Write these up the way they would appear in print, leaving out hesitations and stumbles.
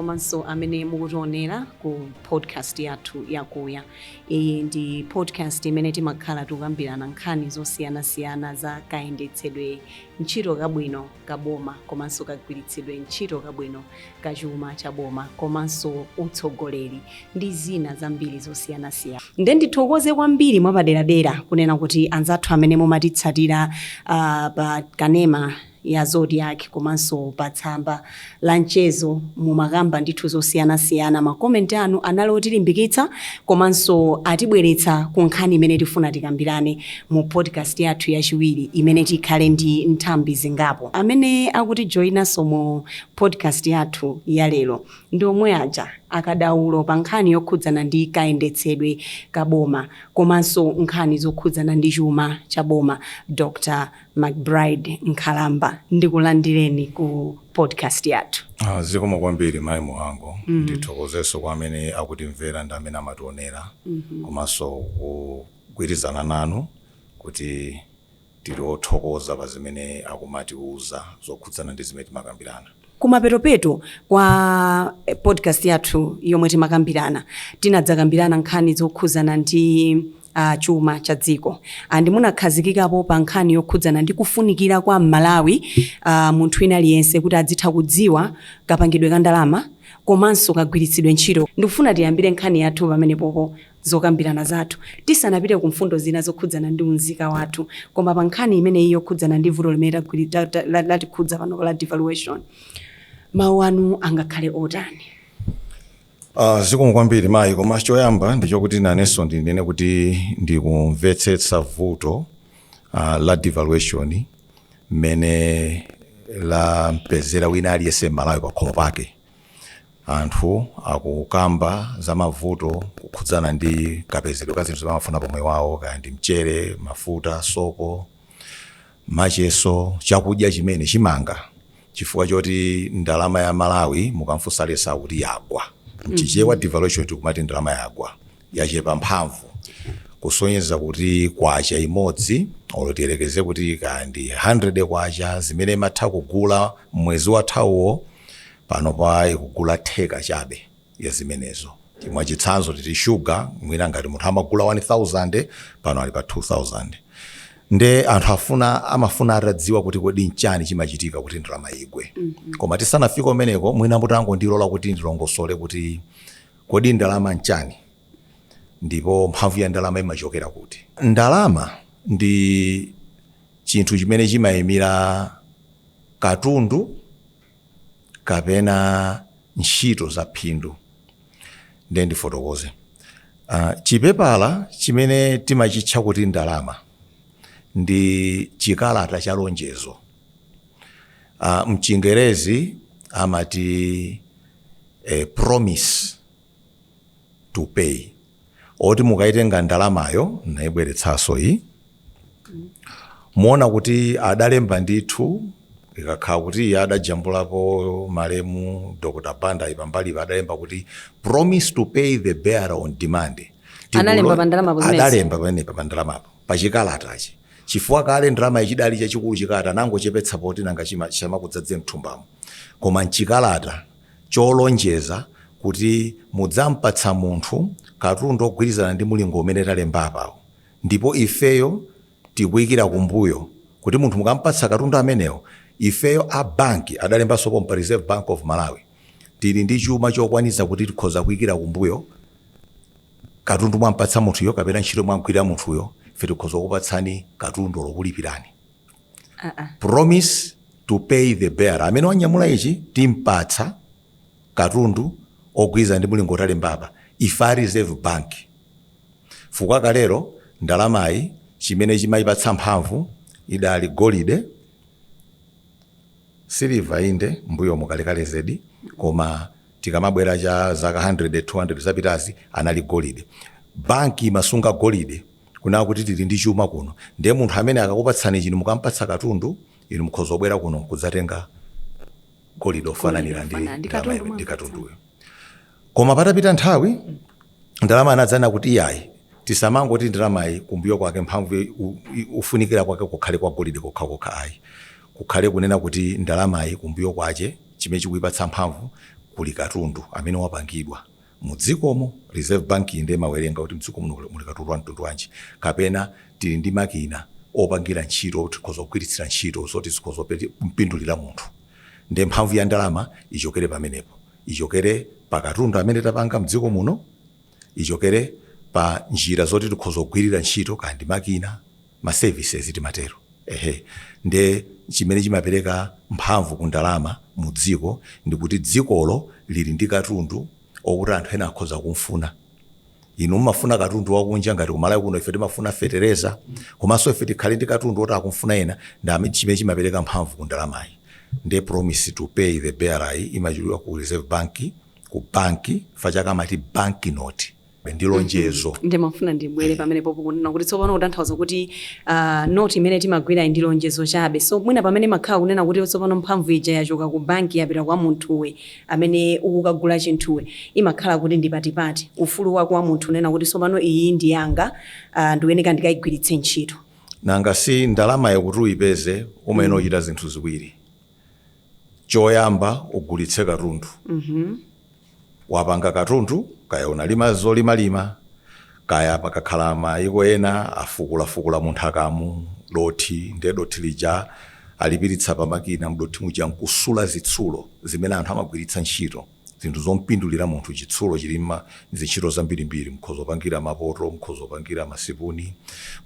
Komanso amene mukutionera ku podcast yathu yakuya. Iyi ndi podcast imene timakhala tikukambirana nkhani zosiyanasiyana za kayendetsedwe ntchito kabwino kaboma, komanso kagwiritsidwe ntchito kabwino kachuma cha boma, komanso utsogoleri ndi zina zambiri zosiyanasiyana. Nde ndithokoze kwambiri mwapaderadera kunena kuti anzathu amene mumatitsatira pa kanema ya Zodiak komanso pa tsamba la mchezo, mumakamba ndithu zosiyanasiyana. Ma comment anu anali otilimbikitsa komanso atibweretsa ku nkhani imene tifuna tikambirane mu podcast yathu yachiwiri, imene tikhale ndi nthambi zingapo. Amene akutijoyinanso mu podcast yathu ya lero ndi omwe aja akadaulo pa nkhani yokhudzana ndi kayendetsedwe ka boma komanso nkhani zokhudzana ndi chuma cha boma, Dr McBride Nkhalamba. Ndikulandireni ku podcast yathu. Ah, zikomo kwambiri, mayi Muhango. Ndithokozenso kwa amene akutimvera ndi amene amationera, komanso kugwirizana nanu kuti tili othokoza pa zimene akumatiuza zokhudzana ndi zimene timakambirana. Kumapetopeto kwa podcast yathu yomwe timakambirana, tinadzakambirana nkhani zokhudzana ndi chuma cha dziko, and munakhazikikapo pa nkhani yokhudzana ndi kufunikira kwa Mmalawi, munthu wina aliyense, kuti adzitha kudziwa kapangidwe ka ndalama komanso kagwiritsidwe ntchito. Ndikufuna tiyambire nkhani yathu pamenepopo, zokambirana zathu, tisanapite ku mfundo zina zokhudzana ndi unzika wathu, koma pa nkhani imeneyi yokhudzana ndi vuto limene latikhudza pano la devaluation, mawu anu angakhale otani? Zikomo kwambiri, mayi. Koma choyamba ndichokuti nanenso ndinene kuti ndikumvetsetsa vuto la devaluation mmene lampezera wina aliyense m'Malawi pakhomo pake. Anthu akukamba za mavuto kukhudzana ndi kapezedwe ka zinthu zimene amafuna pomwe wawo, kaya ndi mchere, mafuta, sopo, macheso, chakudya chimene chimanga, chifukwa choti ndalama ya Malawi, mukamfunsa aliyense, akuti yagwa. Mchichewa devaluation tikumati ndalama yagwa, yachepa mphamvu, kusonyeza kuti kwacha imodzi, olo tiyelekeze kuti kaya ndi 100 kwacha zimene imatha kugula mwezi wathawuwo, pano pa ikugula theka chabe ya zimenezo. Mwachitsanzo, titi shuga, mwina ngati munthu amagula 1000, pano ali pa 2000. Nde anthu amafuna atadziwa kuti kodi nchani chimachitika kuti ndalama igwe. Koma tisanafike umeneko, mwina mutangondilola kuti ndilongosole kuti kodi ndalama nchani ndipo mphamvu ya ndalama imachokera kuti. Ndalama ndi chinthu chimene chimayimira katundu kapena ntchito za phindu. Ndiye ndifotokoze. Chipepala chimene timachitcha kuti ndalama ndi chikalata cha lonjezo. Mchingerezi amati a promise to pay. Oti mukaitenga ndalamayo, naibweretsanso iyi, muona kuti adalemba ndithu. Ikakhala kuti iye adajambulapo malemu Dr Banda pambalipa, adalemba kuti "Promise to pay the bearer on demand." Analemba pa ndalamapo zimenezi? Adalemba pamenepa pa ndalamapo, pachikalatachi, chifukwa kale ndalama ichidali chachikulu chikalata, nangochepetsa poti nanga chamakudzadze mthumbamo. Koma mchikalata cholonjeza kuti mudzampatsa munthu katundu ogwirizana ndi mulingo umene talemba apawo, ndipo ifeyo tikuyikira kumbuyo kuti munthu mukampatsa katundu amenewo, ifeyo a banki, adalembanso pompa Reserve Bank of Malawi, tili ndi chuma chokwanitsa kuti tikhoza kuyikira kumbuyo katundu mwampatsa munthuyo kapena ntchito mwamgwirira munthuyo, ife tikhoza kupatsani katundu lokulipirani. Promise to pay the bearer, amene wanyamula ichi timpatsa katundu ogwirizana ndi mulingo otalembapa ife a Reserve Bank. Fukwa kalero ndalamayi chimene chimayipatsa mphamvu idali golide, siliva, inde, mbuyo mukalekale zedi, koma tikamabwera cha zaka 100, 200 zapitazi, anali golide. Banki imasunga golide kunaa kuti tili ndi chuma kuno, ndiye munthu amene akakupatsani chino, mukampatsa katundu, inu mukhoza kubwera kuno kudzatenga golide ofananira ndi ofanana ndi ndalama katundu ndi mwampatsa. Katunduyo. Koma patapita nthawi, ndalama anadzana kuti iyayi, tisamangoti ndalamayi kumbuyo kwake mphamvu ufunikira kwake kukhale kwa golide kokhakokha, ayi, kukhale kunena kuti ndalamayi kumbuyo kwache chimene chikuyipatsa mphamvu kukhale katundu kapena ntchito. Kuli katundu amene wapangidwa mudzikomo. Reserve Bank inde mawerenga kuti mdziko muno muli katundu wa mtundu wanji, kapena tili ndi makina opangira ntchito, tikhoza kugwiritsira ntchito zoti zikhoza kumpindulira munthu. Ndiye mphamvu ya ndalama ichokere pamenepo, ichokere pa katundu amene tapanga mdziko muno, ichokere pa njira zoti tikhoza kugwirira ntchito, kaya ndi makina, ma services timatero. Ehe, nde chimene chimapereka mphamvu ku ndalama mu dziko ndikuti dzikolo lili ndi katundu okuti anthu ena akhoza kumfuna. Inu mumafuna katundu wakunja, ngati kumalawi kuno ife timafuna fetereza, komanso ife tikhale ndi katundu oti akumfuna ena, ndi chimene chimapereka mphamvu ku ndalamayi. Ndiye promise to pay the bearer imachulidwa ku Reserve Bank, ku banki fachaka amati bank note, ndi lonjezo. Ndimafuna ndibwere pamenepo kunena kuti tsopano kutanthauza kuti noti imene timagwira ndi lonjezo chabe. So mwina pamene makhala kunena kuti tsopano mphamvu ija yachoka ku banki yapita kwa munthuwe amene ukukagula chinthuwe, imakhala kuti ndi patipati ufulu wako wa munthu unena kuti tsopano iyi ndi yanga, ndikuyeneka ndikayigwiritse ntchito. Nanga si ndalama yakuti uyipeze umene uchita zinthu ziwiri. Choyamba, ugulitse katundu. Wapanga katundu, kaya unalima zolimalima, kaya pakakhala mayiko ena afukulafukula munthu akamu dothi, ndiye dothi lija alipiritsa pamakina, mdothi muja nkusula zitsulo zimene anthu amagwiritsa ntchito, zinthu zompindulira munthu. Chitsulo chilima zintchito zambirimbiri: mukhoza kupangira mapoto, mukhoza kupangira masipuni,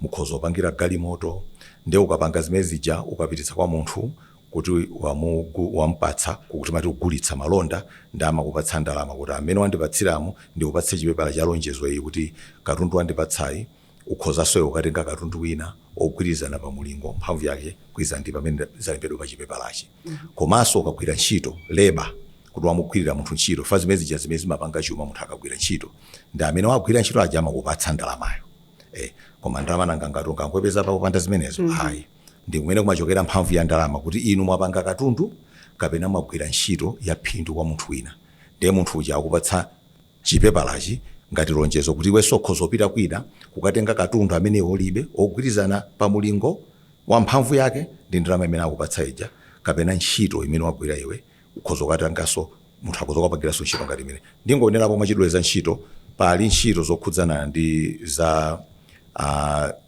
mukhoza kupangira galimoto. Ndiye ukapanga zimene zija, ukapititsa kwa munthu kuti wampatsa, kuti mati kugulitsa, malonda, ndi amakupatsa ndalama kuti amene wandipatsiramo ndikupatse chipepala cha lonjezo iyi kuti katundu wandipatsayi ukhozanso iwe ukatenga katundu wina ogwirizana pa mulingo, mphamvu yake kwiza ndi pamene zalembedwa pa chipepalachi. Komanso ukagwira ntchito, labour, kuti wamugwirira munthu ntchito, fa zimene zija zimene zimapanga chuma. Munthu akagwira ntchito, ndi amene wagwira ntchito aja amakupatsa ndalamayo. Koma ndalama nanga ngati ungangopeza pakupanda zimenezo? Ayi, ndi kumene kumachokera mphamvu ya ndalama, kuti inu mwapanga katundu kapena mwagwira ntchito ya phindu kwa munthu wina, ndiye munthu uja akupatsa chipepalachi ngati lonjezo kuti iwenso ukhoza kupita kwina kukatenga katundu amene ulibe ogwirizana pa mulingo wa mphamvu yake ndi ndalama imene akupatsa ija, kapena ntchito imene wagwira iwe ukhoza kukatenganso, munthu akhoza kukapangiranso ntchito ngati imene. Ndingonerapo mwachidule za ntchito. Pali ntchito zokhudzana ndi za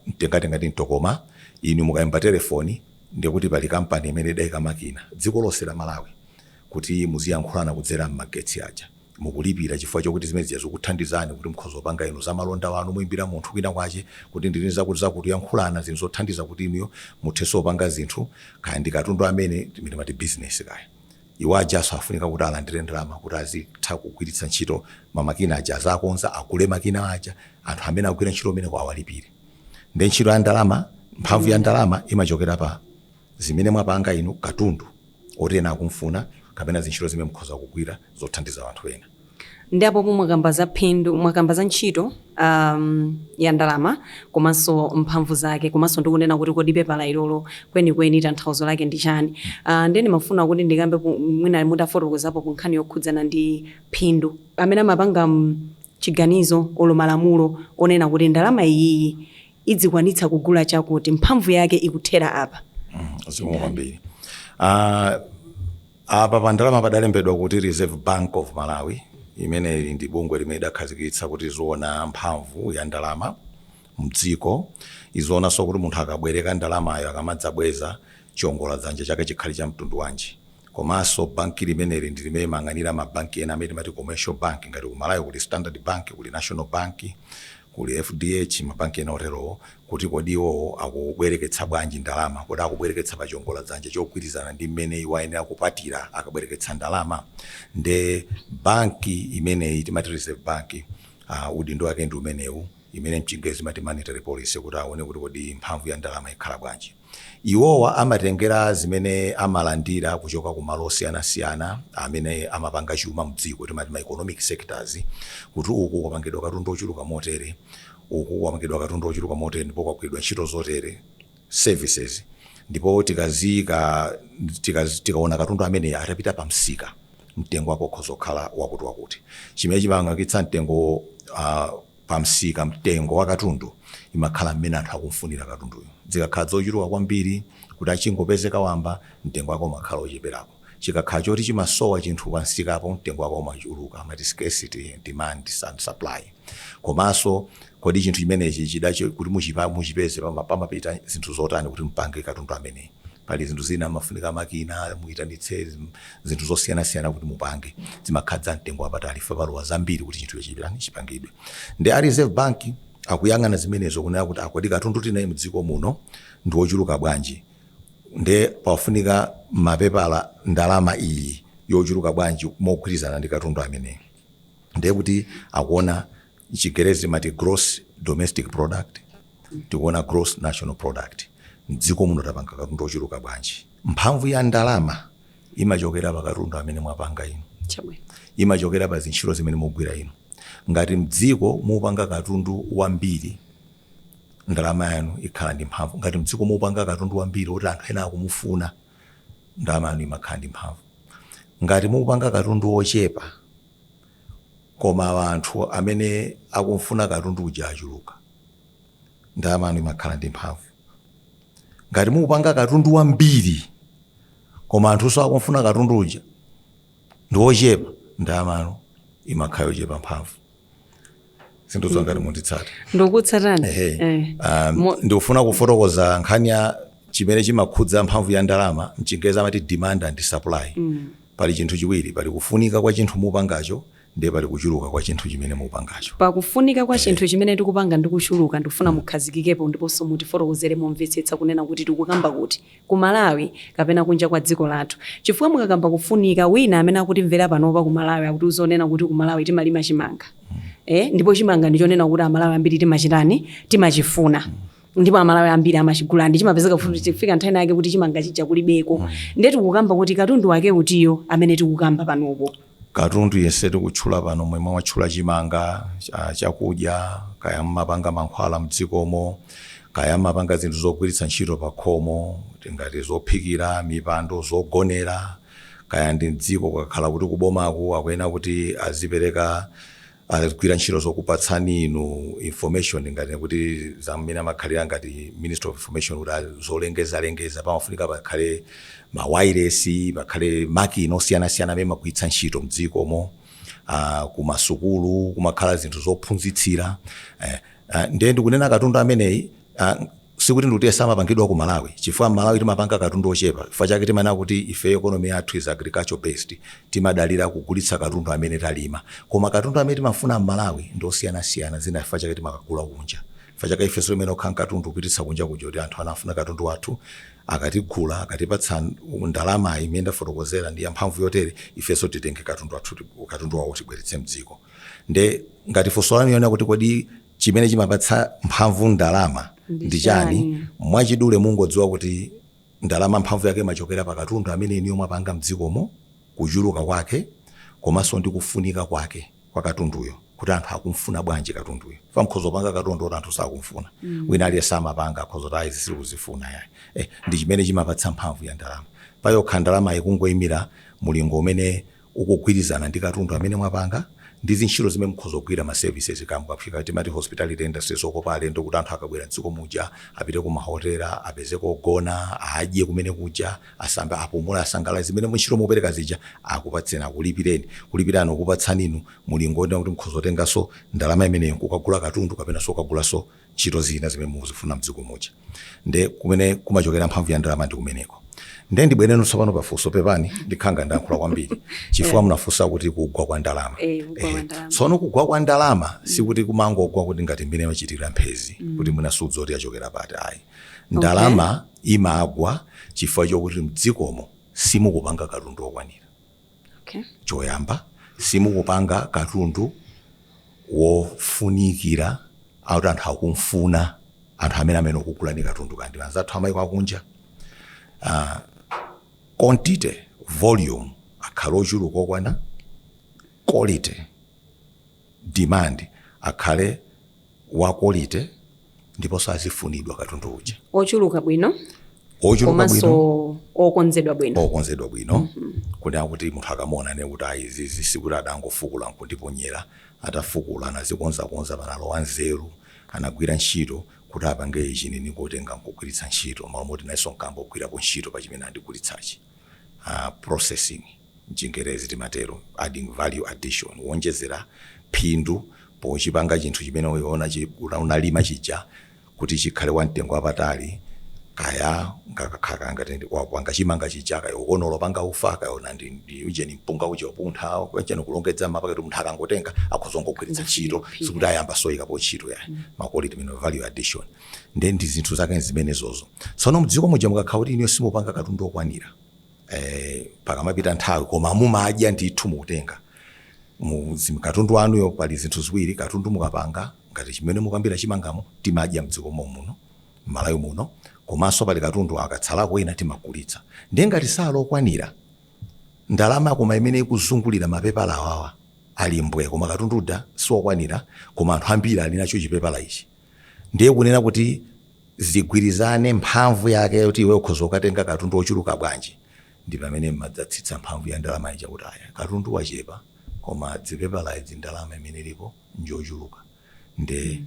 mtengatenga ndi mtokoma. Inu mukayimba telefoni, ndikuti pali kampani imene idayika makina dziko lonse la Malawi kuti muziyankhulana kudzera m'magetsi aja, mukulipira chifukwa chokuti zimene zija zikuthandizani kuti mukhoza kupanga inu za malonda wanu, muyimbira munthu kwina kwache kuti ndili zakuti zakuti, yankhulana zinthu zothandiza kuti inuyo muthenso kupanga zinthu, kaya ndi katundu amene timene mati business. Kaya iwo ajaso afunika kuti alandire ndalama kuti azitha kugwiritsa ntchito mamakina aja, azakonza, agule makina aja, anthu amene agwira ntchito umene awalipire. Ndi ntchito ya ndalama. Mphamvu ya ndalama imachokera pa zimene mwapanga inu, katundu oti ena akumfuna, kapena zintchito zimene mukhoza kugwira zothandiza anthu ena. Ndi apo mwakamba za phindu, mwakamba za ntchito ya ndalama komanso mphamvu zake, komanso ndikunena kuti kodi pepala ilolo kwenikweni tanthauzo lake ndi chani. Ndiye ndimafuna kuti ndikambe mwina mutafotokozapo ku nkhani yokhudzana ndi phindu, amene amapanga chiganizo olo malamulo onena kuti ndalama iyiyi idzikwanitsa kugula chakuti, mphamvu yake ikuthera apa. Zikomo kwambiri. Apa pa ndalama padalembedwa kuti Reserve Bank of Malawi, imene ili ndi bungwe limene idakhazikitsa kuti iziona mphamvu ya ndalama mdziko, izionanso kuti munthu akabwereka ndalamayo, akamadzabweza, chiongola dzanja chake chikhale cha mtundu wanji. Komanso banki limeneli ndi limene imayang'anira mabanki ena amene timati commercial bank, ngati ku Malawi kuli Standard Bank, kuli National Bank, kuli FDH, mabanki ena oterowo, kuti kodi iwowo akubwereketsa bwanji ndalama, kodi akubwereketsa pa chiongola dzanja chogwirizana ndi mmene iwo ayenera kupatira akabwereketsa ndalama. Nde banki imeneyi timati Reserve Bank, udindo wake ndi umenewu, imene mchingerezi imati monetary policy, kuti aone kuti kodi mphamvu ya ndalama ikhala bwanji. Iwowa amatengera zimene amalandira kuchoka ku malo osiyanasiyana amene amapanga chuma mdziko, timati ma economic sectors, kuti uku kwapangidwa katundu ochuluka motere, uku kwapangidwa katundu ochuluka motere, ndipo kwagwiridwa ntchito zotere, services, ndipo tikaziyika tikaona katundu amene atapita pa msika, mtengo wake ukhoza kukhala wakuti wakuti. Chimene chimapangitsa mtengo pa msika, mtengo wa katundu, imakhala mmene anthu akumfunira katunduyo. Zikakhala zochuluka kwambiri kuti achingopezeka wamba, mtengo wake umakhala ocheperako. Chikakhala choti chimasowa chinthu pamsikapo, mtengo wake umachuluka, amati scarcity, demand and supply. Komanso kodi chinthu chimenechi chidachi kuti muchipeze, pamapita zinthu zotani kuti mpange katundu ameneyi? Pali zinthu zina amafunika makina, muyitanitse zinthu zosiyanasiyana kuti mupange, zimakhala za mtengo wapatali, palowa zambiri kuti chinthu chipitani chipangidwe. Ndi a Reserve Bank akuyang'ana zimenezo kunena kuti akodi katundu tinaye mdziko muno ndi wochuluka bwanji, nde pafunika mapepala ndalama iyi yochuluka bwanji mogwirizana ndi katundu ameneyi. Ndiye kuti akuona, Chingerezi mati gross domestic product, tikuona gross national product, mdziko muno tapanga katundu ochuluka bwanji. Mphamvu ya ndalama imachokera pa katundu amene mwapanga inu, imachokera pa zintchito zimene mugwira inu. Ngati mdziko mupanga katundu wambiri, ndalama yanu ikhala ndi mphamvu. Ngati mdziko mupanga katundu wambiri woti anthu ena akumufuna, ndalama yanu imakhala ndi mphamvu. Ngati mupanga katundu wochepa koma anthu amene akumfuna katundu uja achuluka, ndalama yanu imakhala ndi mphamvu. Ngati mupanga katundu wambiri koma anthuso akumfuna katundu uja ndi wochepa, ndalama yanu imakhala yochepa mphamvu. Zinthu ngati munditsata? Ndikutsatani. Ehe. Ndikufuna kufotokoza nkhani ya chimene chimakhudza mphamvu ya ndalama. Mchingerezi amati demand and supply. Pali chinthu chiwiri: pali kufunika kwa chinthu mupangacho, ndiye pali kuchuluka kwa chinthu chimene mupangacho. Pakufunika kwa chinthu chimene tikupanga ndi kuchuluka, ndikufuna mukhazikikepo ndiponso mutifotokozere momvetsetsa kunena kuti tikukamba kuti ku Malawi kapena kunja kwa dziko lathu. Chifukwa mukakamba kufunika, wina amene akutimvera panopa ku Malawi akuti uzonena kuti ku Malawi timalima chimanga, ndipo chimanga ndichonena kuti Amalawi ambiri timachitani, timachifuna, ndipo Amalawi ambiri amachigula, ndi chimapezeka kuti chifika nthawi yake kuti chimanga chija kulibeko. Ndiye tikukamba kuti katundu wake utiyo amene tikukamba panopo? Katundu yense tikutchula pano, momwe mwatchula chimanga, chakudya, kaya mmapanga mankhwala mdzikomo, kaya mmapanga zinthu zogwiritsa ntchito pa khomo ngati zophikira, mipando, zogonera, kaya ndi mdziko kukakhala kuti kubomaku akuyena kuti azipereka, agwira ntchito zokupatsani inu information, ngati kuti zamene amakhalira ngati Minister of Information, kuti zolengezalengeza, pamafunika pakhale ma wireless, pakhale makina osiyanasiyana amene magwiritsa ntchito mdzikomo. Kumasukulu kumakhala zinthu zophunzitsira. Ndiye ndikunena katundu ameneyi, sikuti ndikuti samapangidwa ku Malawi, chifukwa Malawi timapanga katundu ochepa. Chifukwa chake timanena kuti ife economy yathu is agriculture based, timadalira kugulitsa katundu amene talima. Koma katundu amene timafuna m'Malawi ndi osiyanasiyana zina, chifukwa chake timakagula kunja. Chifukwa chake ifenso limene okhala katundu kupititsa kunja kuja, kuti anthu anafuna katundu wathu, akatigula, akatipatsa ndalama imene ndafotokozera ndi yamphamvu yotere, ifenso titenge katundu wathu, katundu wawo tibweretse mdziko. Nde ngati funso lanu yona kuti kodi chimene chimapatsa mphamvu ndalama ndi chani, chani? Mwachidule mungodziwa kuti ndalama mphamvu yake imachokera pa katundu amene iniyo mwapanga mdzikomo, kuchuluka kwake komanso ndi kufunika kwake kwa katunduyo, kuti anthu akumfuna bwanji katunduyo. Fa mkhoza kupanga katundu oti anthu sakumfuna, wina aliyense amapanga, akhoza kuti ayi, sitikudzifuna yayi. Ndi chimene chimapatsa mphamvu ya ndalama. Payokha ndalama ikungoyimira mulingo umene ukugwirizana ndi katundu amene mwapanga ndi zintchito zimene mukhoza kugwira, ma services kamukafika, timati hospitality industry, zokopa alendo, kuti anthu akabwera mdziko muja apite ku mahotela, apeze kogona, adye kumene kuja, asambe, apumule, asangalale. Zimene ntchito mupereka zija akupatseni, akulipireni, kulipirani ukupatsani inu mulingo wonena kuti mukhoza kutenganso ndalama imeneyo kukagula katundu kapenanso kukagulanso ntchito zina zimene muzifuna mdziko muja. Nde kumene kumachokera mphamvu ya ndalama ndi kumeneko. Nde ndibwereno tsopano pafunso, pepani ndikhanga ndayankhula kwambiri, chifukwa munafunsa kuti kugwa kwa ndalama. Kugwa kwa ndalama. Tsono kugwa kwa ndalama sikuti kumangogwa kuti ngati mmene machitikira mphezi, kuti mwina sudza kuti yachokera pati, ayi. Ndalama imagwa chifukwa chokuti mdzikomo simukupanga katundu okwanira. Choyamba, simukupanga katundu wofunikira akuti anthu akumfuna, anthu amene okugulani katundu kandi anzathu amayiko akunja. Quantity, volume akhale ochuluka okwana, quality, demand akhale wa quality, ndiponso azifunidwa katundu uja. Ochuluka bwino, ochuluka bwino, komanso okonzedwa bwino. Okonzedwa bwino, kuti akuti munthu akamuona ne kuti ayi, izizi sikuti adangofukula nkundiponyera, atafukula anazikonzakonza, panalowa nzeru, anagwira ntchito kuti apange ichi, nini kotenga nkugwiritsa ntchito, malo moti nayenso nkambogwirapo ntchito pa chimene andigulitsachi. Processing mchingerezi timatero adding value addition, kuonjezera phindu pochipanga chinthu chimene uyiona unalima chija kuti chikhale wamtengo wapatali. Kaya ngakakhala ngati wapanga chimanga chija, kaya ukonola panga ufa, kaya una ndi ujeni mpunga uja upuntha ujeni kulongedza mapaketi, munthu akangotenga akhoza kungogwiritsa ntchito, sikuti ayamba soyikapo ntchito ya ma quality imene value addition. Nde ndi zinthu zake zimenezozo. Tsono mdziko muja mukakhala kuti iniyo simupanga katundu okwanira, pakamapita nthawi koma mumadya ndithu, mukutenga katundu anuyo, pali zinthu ziwiri. Katundu mukapanga ngati chimene mukambira chimangamo, timadya mdziko muno, m'Malawi muno, komanso pali katundu akatsalako ena timagulitsa. Ndiye ngati salokwanira ndalama koma imene ikuzungulira, mapepala awawa ali mbwe, koma katunduda siwokwanira, koma anthu ambiri ali nacho chipepala ichi, ndiye kunena kuti zigwirizane mphamvu yake yoti iwe ukhoza ukatenga katundu ochuluka bwanji, ndi pamene mmadzatsitsa mphamvu ya ndalama ija kuti aya, katundu wachepa koma dzipepala idzi ndalama imene ilipo njochuluka, nde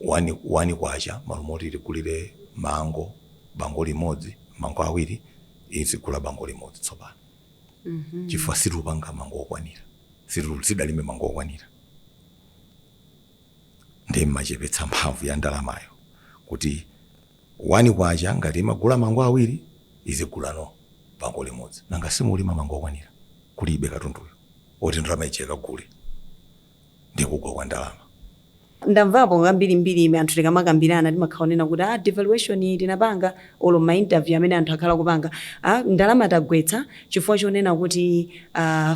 1 kwacha malo moti tigulire mango bango limodzi, mango awiri, izigula bango limodzi tsopano, chifukwa situpanga mango okwanira, sidalime mango okwanira. Ndi mmachepetsa mphamvu ya ndalamayo kuti 1 kwacha ngati imagula mango awiri, izigula no bango limodzi. Nanga simulima mango okwanira, kulibe katunduyo oti ndalama ija ikagule, ndikugwa kwa ndalama. Ndamvapo kambirimbiri ime anthu tikamakambirana timakhaonena kuti devaluation tinapanga, olo ma interview amene anthu akhala kupanga, ndalama tagwetsa chifukwa chonena kuti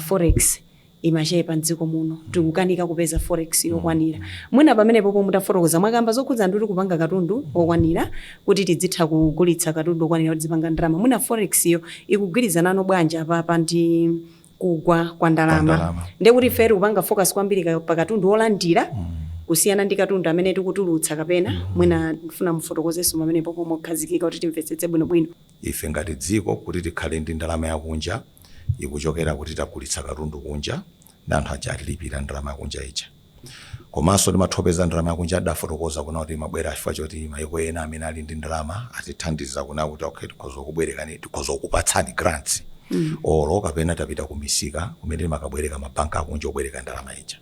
forex imachepa mdziko muno, tikukanika kupeza forex yokwanira. Mwina pamenepo pomwe mutafotokoza, mwakamba zokhudza ndi kupanga katundu okwanira kuti tidzitha kugulitsa katundu okwanira kuti zipanga ndalama. Mwina forex yo ikugwirizanano bwanji apapa ndi kugwa kwa ndalama? Ndalama. Ndiye kuti ife tikupanga focus kwambiri pa katundu olandira kusiyana ndi katundu amene tikutulutsa, kapena mwina ndifuna mufotokozenso pamenepo pomwe kukhazikika kuti timvetsetse bwinobwino. Ife ngati dziko, kuti tikhale ndi ndalama yakunja, ikuchokera kuti tagulitsa katundu kunja ndi anthu aja atilipira ndalama yakunja ija. Komanso timathopeza ndalama yakunja, adafotokoza kuna kuti mabwera chifukwa choti maiko ena amene ali ndi ndalama atithandiza kuna kuti okay, tikhoza kubwerekani, tikhoza kukupatsani grants, olo kapena tapita kumisika kumene timakabwereka mabanka akunja obwereka ndalama ija.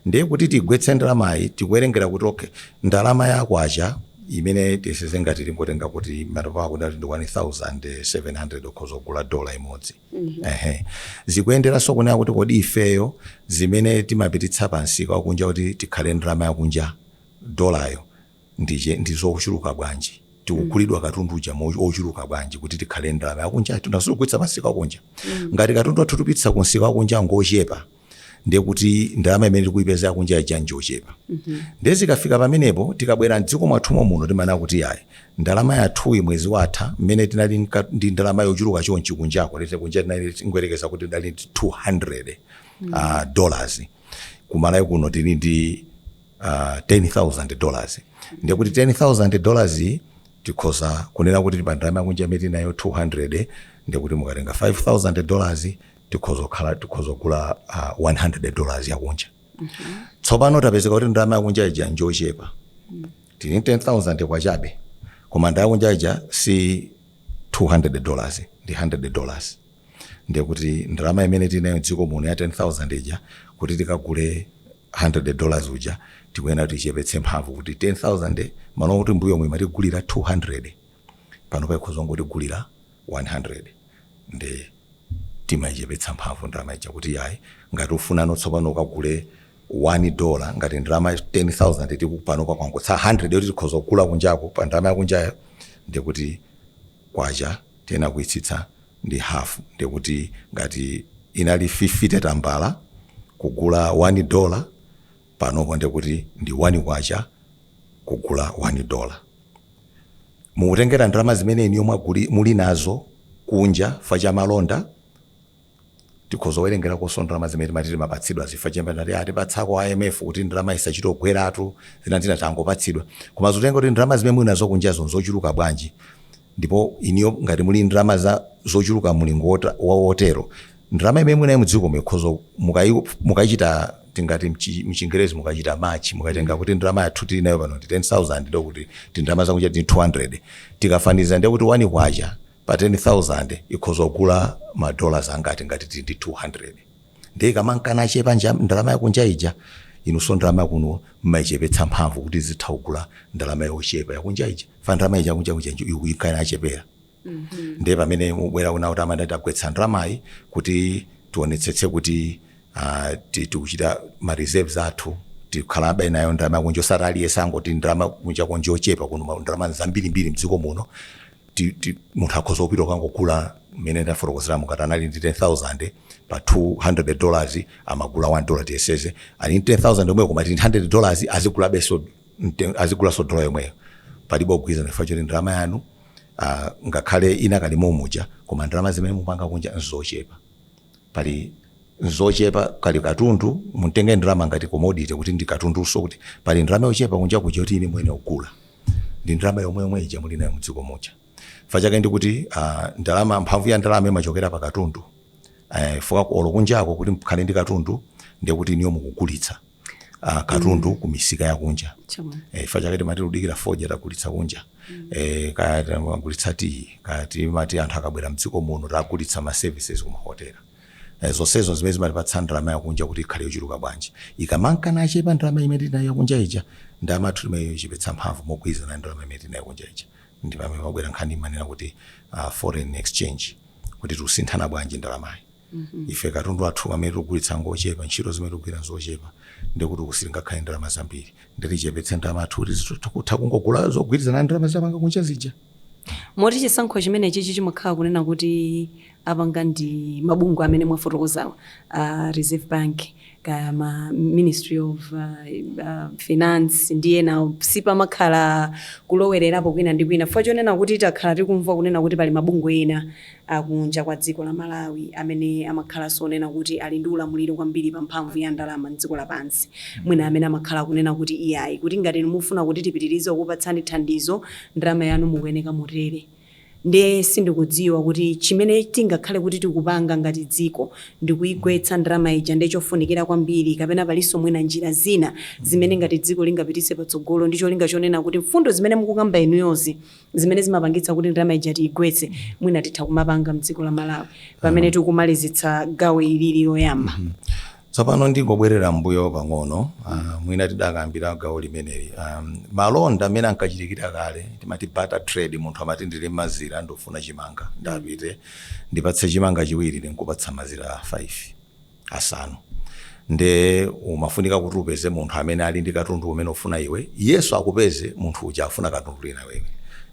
Ndiye kuti tigwetse ndalamayi, tikuwerengera kuti okay, ndalama yakwacha imene tiseze ngati tingotenga kuti matopa akuti ndi 1700 ukhoza kugula dola imodzi. Ehe, zikuyenderanso kunena kuti kodi ifeyo zimene timapititsa pansika wakunja kuti tikhale ndalama yakunja, dolayo ndije ndizochuluka bwanji, tikugulidwa katundu uja ochuluka bwanji kuti tikhale ndalama yakunja tunasogwetsa pansika wakunja. Ngati katundu athu tupititsa kunsika wakunja ngochepa, ndiye kuti ndalama imene tikuyipeza yakunja ija njochepa. Ndiye zikafika pamenepo, tikabwera mdziko mwathumo muno, timanena kuti ayi, ndalama yathuyi mwezi watha mmene tinali ndi ndalama yochuluka chonchi kunjako, lete kunja tinali tingoyerekeza kuti dali ndi 200 dollars, kumalawi kuno tili ndi $10,000. Ndiye kuti $10,000 iyi tikhoza kunena kuti pa ndalama yakunja imene tinayo 200, ndiye kuti mukatenga $5,000 tikhoza kukhala tikhoza kugula $100 yakunja. Tsopano tapezeka kuti ndalama yakunja ija njochepa, tili 10,000 kwachabe, koma ndalama yakunja ija si $200, ndi $100. Ndiye kuti ndalama imene tinayo mdziko muno ya 10,000 ija, kuti tikagule $100 uja, tikuyenera kuti tichepetse mphamvu kuti 10,000 malo kuti mbuyo mwe imatigulira 200, pano paikhoza kungotigulira 100. Ndi timayichepetsa mphamvu ndalama ija kuti yayi, ngati ufunano tsopano ukagule $1, ngati ndalama 10,000 tikupano pakwangotsa 100 yoti tikhoza kugula kunjako pa ndalama yakunjayo, ndikuti kwacha tena kuyitsitsa ndi hafu. Ndikuti ngati inali 50 tambala kugula $1, panopo ndikuti ndi 1 kwacha kugula $1. Mukutengera ndalama zimene iniyo muli nazo kunja fa cha malonda, tikhoza kuwerengerakonso ndalama zimene timati timapatsidwa zifa chembe, atipatsako IMF kuti ndalama isachitogweratu, zina zina tangopatsidwa. Koma zikutenga kuti ndalama zimene muli nazo kunjazo nzochuluka bwanji, ndipo iniyo ngati muli ndalama za zochuluka mulingo wotero, ndalama imene munayo mdziko mukhoza mukayichita tingati mchingerezi mukachita match, mukatenga kuti ndalama yathu tili nayo pano ndi 10,000, ndokuti ti ndalama zakunja ndi 200, tikafaniza ndiye kuti 1 kwacha Pa 10,000 ikhoza kugula ma dollars angati ngati tili ndi 200? Ndiye ikamankana achepa ndalama yakunja ija, inunso ndalama yakuno mmayichepetsa mphamvu kuti zitha kugula ndalama yochepa yakunja ija. Fa ndalama ija yakunja kuja ikuikana achepera. Ndiye pamene mubwera kuna kuti amene tagwetsa ndalamayi kuti tionetsetse kuti tikuchita ma reserves athu, tikhalabe nayo ndalama yakunja, osati aliyense angoti ndalama kunja konje yochepa, kuno ndalama zambirimbiri mdziko muno. Munthu akhoza kupita kukangogula, mmene ndafotokozeramo, ngati anali ndi 10,000, pa $200 amagula $1, tiyeseze ali ndi 10,000 yomweyo koma tili $100, azigulabenso azigulaso dola yomweyo. Palibe kugwirizana chifukwa choti ndalama yanu ngakhale ina kalimo muja, koma ndalama zimene mupanga kunja nzochepa. Pali nzochepa kali katundu, mutenge ndalama ngati commodity kuti ndi katundunso, kuti pali ndalama yochepa kunja kuja kuti ine mwene kugula ndi ndalama yomwe yomwe ija muli nayo mdziko muja. Fa chake ndi kuti ndalama, mphamvu ya ndalama imachokera pa katundu. Fuka olo kunjako kuti mukhale ndi katundu, ndiye kuti niyo mukugulitsa katundu ku misika yakunja. Chabwino. Fa chake timati ludikira fodya tagulitsa kunja, kaya timagulitsa tiyi, kaya timati anthu akabwera mdziko muno tagulitsa ma services kumahotela, zonsezo zimene zimatipatsa ndalama yakunja kuti ikhale yochuluka bwanji. Ikamankana achepa ndalama imene tinayo yakunja ija, ndalama yathu imeneyo ichepetsa mphamvu mogwirizana ndi ndalama imene tinayo kunja ija. Ndi pamene pabwera nkhani imanena kuti foreign exchange, kuti tikusinthana bwanji ndalamayi. Ife katundu athu amene tikugulitsa ngochepa, ntchito zimene tikugwira nzochepa, ndikuti kusilingakhale ndalama zambiri, nditichepetse ndalama athu kuti zitha kungogula zogwirizana ndi ndalama zapanga kunja zija. Moti chisankho chimenechi chimakhala kunena kuti apanga ndi mabungwe amene mwafotokozawa, Reserve Bank, kaya ma Ministry of Finance ndi ena, sipamakhala kulowererapo kwina ndi kwina? Chifukwa chonena kuti takhala tikumva kunena kuti pali mabungwe ena akunja kwa dziko la Malawi amene amakhalanso onena kuti ali ndi ulamuliro kwambiri pa mphamvu ya ndalama mdziko lapansi, mwina amene amakhala kunena kuti iyayi, kuti ngati inu mufuna kuti tipitirize kukupatsani thandizo, ndalama yanu mukuyeneka mutere. Ndiye sindikudziwa kuti chimene tingakhale kuti tikupanga ngati dziko ndikuyigwetsa ndalama ija ndiye chofunikira kwambiri, kapena palinso mwina njira zina zimene ngati dziko lingapititse patsogolo ndi cholinga chonena kuti mfundo zimene mukukamba inuyozi, zimene zimapangitsa kuti ndalama ija tiyigwetse, mwina titha kumapanga mdziko la Malawi pamene tikumalizitsa gawo ilili loyamba. Tsopano ndingobwerera mbuyo pang'ono. Mwina tidakambira gawo limeneli, malonda amene ankachitikira kale timati barter trade. Munthu amati, "Ndili mazira, ndofuna chimanga, ndapite ndipatse chimanga chiwiri, ndinkupatsa mazira 5, asanu." Nde umafunika kuti upeze munthu amene ali ndi katundu umene ufuna iwe, iyeso akupeze munthu uja afuna katundu lina wewe.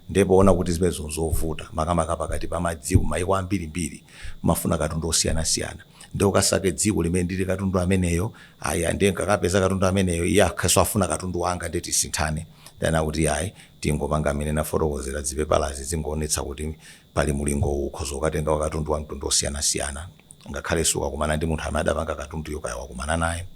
Ndipo ona kuti zimenezo nzovuta, makamaka pakati pa madziko, maiko ambirimbiri mafuna katundu osiyanasiyana. Ndi ukasake dziko limene ndili katundu ameneyo, aya, ndiye nkakapeza katundu ameneyo, iye akhaso afuna katundu wanga, ndi tisinthane. Ndana kuti ayi, tingopanga amene nafotokozera, zipepalazi zingoonetsa kuti pali mulingo ukhoza ukatenga katundu wa mtundu osiyanasiyana, ngakhale sukakumana ndi munthu amene adapanga katunduyo, kaya wakumana naye.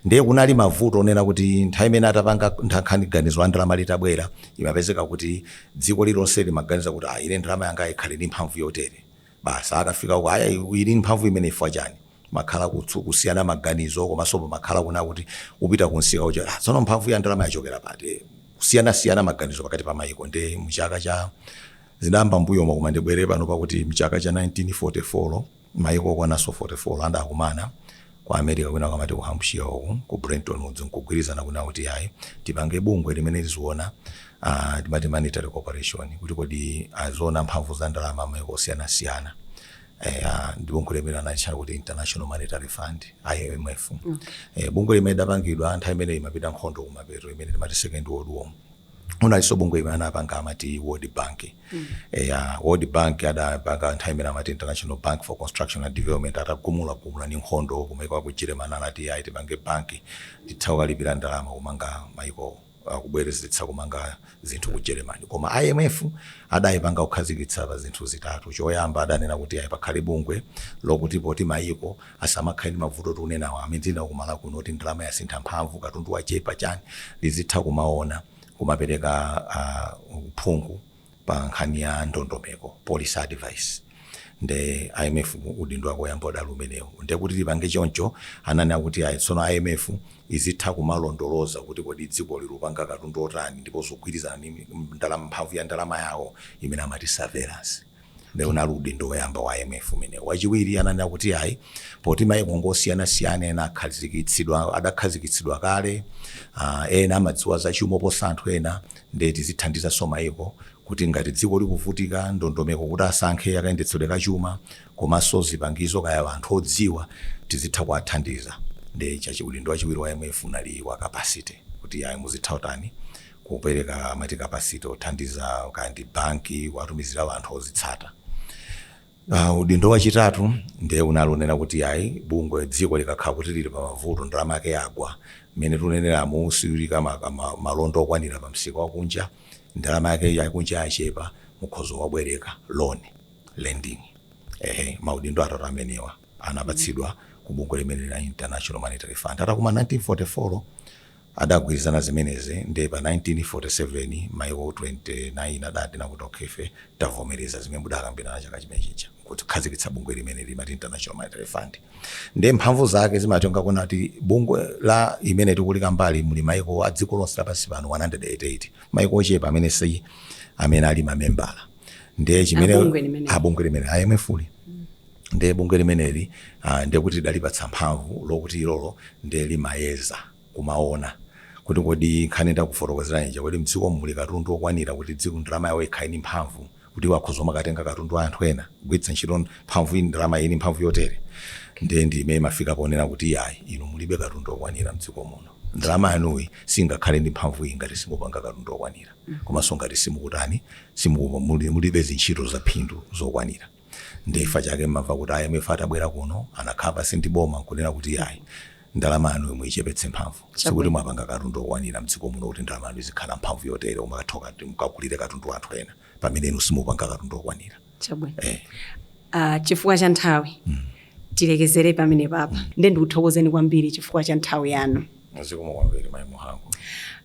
Ndiye kunali mavuto onena kuti nthawi imene atapanga nkhani ganizo la ndalama litabwera, imapezeka kuti dziko lilonse limaganiza kuti, "Ah, ine ndalama yanga ikhale ndi mphamvu yotere basi." Akafika uko, "Aya, ili mphamvu imene ifwa chani?" Makhala kusiyana maganizo, komanso pamakhala kuna kuti upita kunsika uja, "Ah, tsono mphamvu ya ndalama yachokera pati?" Kusiyanasiyana maganizo pakati pa mayiko. Ndi mchaka cha zidayamba mbuyomo, koma ndibwere pano pakuti mchaka cha 1944 mayiko okwananso 44 adakumana ku America kwina kamati ku Hampshire uku, ku Bretton Woods, nkugwirizana kuna kuti ayi, tipange bungwe limene liziona, timati Monetary Corporation, kuti kodi aziona mphamvu za ndalama mayiko osiyanasiyana. Ndi bungwe limene analitchula kuti International Monetary Fund, IMF. Bungwe limene lidapangidwa nthawi imene imapita nkhondo kumapeto, imene timati Second World War. Unalinso bungwe imene anapanga amati World Bank. World Bank adapanga nthawi imene amati International Bank for Construction and Development, atagumulagumula ni nkhondo kumaiko aku Germany, anati ayi, tipange banki titha kukalipira ndalama kumanga maiko, kubwerezetsa kumanga zinthu ku Germany. Koma IMF adayipanga kukhazikitsa pa zinthu zitatu. Choyamba, adanena kuti ayi, pakhale bungwe lokuti poti mayiko asamakhale ndi mavuto tikunenawo amene tinakumala kuno, kuti ndalama yasintha mphamvu, katundu wachepa, chani, lizitha kumaona, kumapereka uphungu pa nkhani ya ndondomeko, policy advice. Nde IMF udindo wake woyamba udali umenewu. Nde kuti tipange choncho, ananena kuti ayi, tsono IMF izitha kumalondoloza kuti kodi dziko lilupanga katundu otani, ndipo zogwirizana ndi ndalama, mphamvu ya ndalama yawo, imene amati surveillance. Ndi unali udindo woyamba wa IMF umene. Wachiwiri ananena kuti ayi, poti maiko ngosiyanasiyana, ena akhazikitsidwa, adakhazikitsidwa kale, ena amadziwa zachuma oposa anthu ena, ndiye tizithandizanso maiko kuti ngati dziko likuvutika, ndondomeko kuti asankhe akayendetsedwe kachuma komanso zipangizo kaya anthu odziwa, tizitha kuwathandiza. Ndi udindo wachiwiri wa IMF unali wa capacity, kuti ayi, muzitha utani, kupereka amati capacity othandiza kaya ndi banki, kuwatumizira anthu ozitsata. Udindo wachitatu ndiye unali unena kuti ayi, bungwe dziko likakhala kuti lili pamavuto, ndalama yake yagwa, mmene tuneneramu, silika malonda okwanira pa msika wakunja, ndalama yake yakunja yachepa, mukhoza wabwereka loan, lending. Ehe, maudindo atatu amenewa anapatsidwa ku bungwe limene la International Monetary Fund. Atakuma 1944 adagwirizana zimenezi, ndiye pa 1947 maiko 29 adatina kuti okay, ife tavomereza zimene mudakambirana chaka chimene chija, kuti khazikitsa bungwe limene limati International Monetary Fund. Ndiye mphamvu zake zimatenga kuna kuti bungwe la imene tikulika mbali muli maiko a dziko lonse lapansi pano 188, maiko ochepa amene si amene ali mamembala. Ndiye chimene Abungwe limene. Abungwe limene IMF li, ndiye bungwe limeneli ndiye kuti lidalipatsa mphamvu lokuti ilolo ndiye limayeza kumaona kuti kodi nkhani ndakufotokozerani ija, kodi mdziko muli katundu okwanira kuti dziko ndalama yawo ikhale ndi mphamvu, kuti wakhoza makatenga katundu wa anthu ena kugwiritsa ntchito mphamvu iyi, ndalama iyi mphamvu yotere. Ndiye ndime imafika ponena kuti yayi, inu mulibe katundu okwanira mdziko muno, ndalama yanuyi singakhale ndi mphamvu iyi ngati simupanga katundu okwanira, komanso ngati simukutani, mulibe zintchito za phindu zokwanira. Ndifa chake mmamva kuti IMF atabwera kuno anakhala pasi ndi boma nkunena kuti yayi, ndalama yanu muyichepetse mphamvu, sikuti mwapanga katundu okwanira mdziko muno kuti ndalama yanu izikhala mphamvu yotere umakathoka mukagulire katundu wa anthu ena pamene inu simupanga katundu okwanira. Chabwino. Eh. Chifukwa cha nthawi tilekezere pamene papa. Ndiye ndikuthokozeni kwambiri chifukwa cha nthawi yanu. Zikomo kwambiri, mayi Muhangu.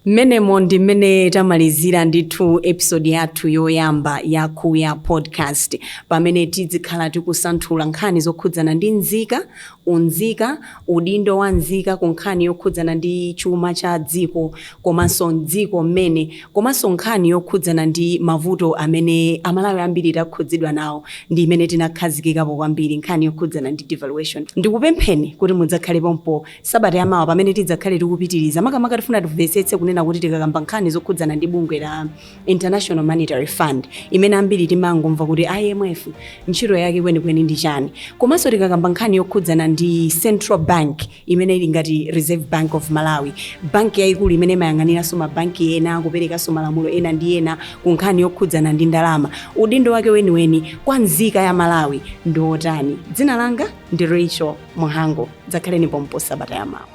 Mmenemo ndi mmene tamalizira ndithu episode yathu yoyamba ya Kuya Podcast, pamene tizikhala tikusanthula nkhani zokhudzana ndi nzika, unzika, udindo wa nzika ku nkhani yokhudzana ndi chuma cha dziko komanso mdziko mmene, komanso nkhani yokhudzana ndi mavuto amene Amalawi ambiri takhudzidwa nawo, ndi imene tinakhazikikapo kwambiri, nkhani yokhudzana ndi devaluation. Ndikupempheni kuti mudzakhale pompo sabata yamawa pamene tidzakhale tikupitiriza, makamaka tifuna timvetsetse kunena kuti tikakamba nkhani zokhudzana ndi bungwe la International Monetary Fund, imene ambiri timangomva kuti IMF, ntchito yake kwenikweni ndi chani, komanso tikakamba nkhani yokhudzana ndi central bank imene ili ngati Reserve Bank of Malawi, banki yayikulu imene imayang'aniranso mabanki ena, kuperekanso malamulo ena ndi ena ku nkhani yokhudzana ndi ndalama, udindo wake weniweni kwa nzika ya Malawi ndi otani. Dzina langa ndi Rachel Muhango. Dzakhaleni pompo sabata yamawa.